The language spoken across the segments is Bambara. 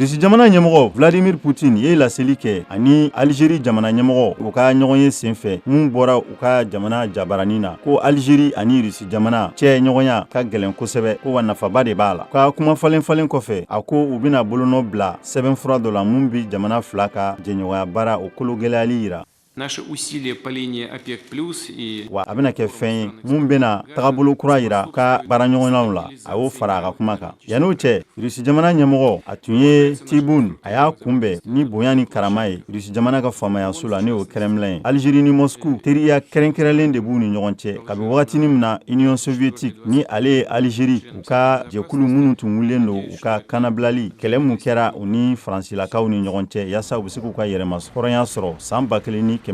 Rusi jamana ɲɛmɔgɔ Vladimir Putin ye laseli kɛ ani Algérie jamana ɲɛmɔgɔ u ka ɲɔgɔn ye senfɛ mun bɔra u ka jamana jabaranin na, ko Algérie ani Rusi jamana cɛ ɲɔgɔnya ka gɛlɛn kosɛbɛ, ko wa nafaba de b'a la. Ka kuma falen falen kɔfɛ, a ko u bɛna bolonɔ bila sɛbɛnfura dɔ la mun bɛ jamana fila ka jɛɲɔgɔnya baara o kologɛlɛyali yira. Наши усилия по линии ОПЕК плюс и Wa a bɛna kɛ fɛn ye mun bɛna tagabolo kura yira ka baaraɲɔgɔnyaw la, a y'o fara a ka kuma kan. Yan'o cɛ, Rusi jamana ɲɛmɔgɔ, a tun ye Tebboune, a y'a kunbɛn ni bonya ni karama ye Rusi jamana ka faamayaso la, ni o Kremlin ye. Algérie ni Moscou, teriya kɛrɛnkɛrɛnlen de b'u ni ɲɔgɔn cɛ kabi wagatinin min na Union soviétique ni ale ye Algérie u ka jɛkulu minnu tun wulilen don u ka kanabilali kɛlɛ mun kɛra u ni Faransilakaw ni ɲɔgɔn cɛ yaasa u bɛ se k'u ka yɛrɛma hɔrɔnya sɔrɔ san 1954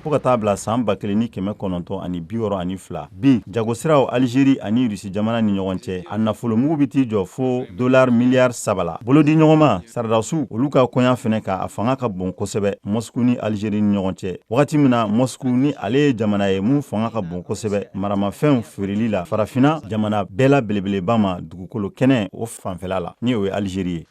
fo ka taa bila san 1962. Bi jagosiraw Algérie ani Rusi jamana ni ɲɔgɔn cɛ, a nafolomugu bɛ t'i jɔ fo dolari miliyari 3 la. Bolodi ɲɔgɔnma saradasiw olu ka koɲa fɛnɛ kan, a fanga ka bon kosɛbɛ Moscou ni Algérie ni ɲɔgɔn cɛ, wagati min na Moscou ni ale ye jamana ye mun fanga ka bon kosɛbɛ maramafɛnw feereli la Farafina jamana bɛɛ la belebeleba ma dugukolo kɛnɛ o fanfɛla la, ni o ye Algérie ye.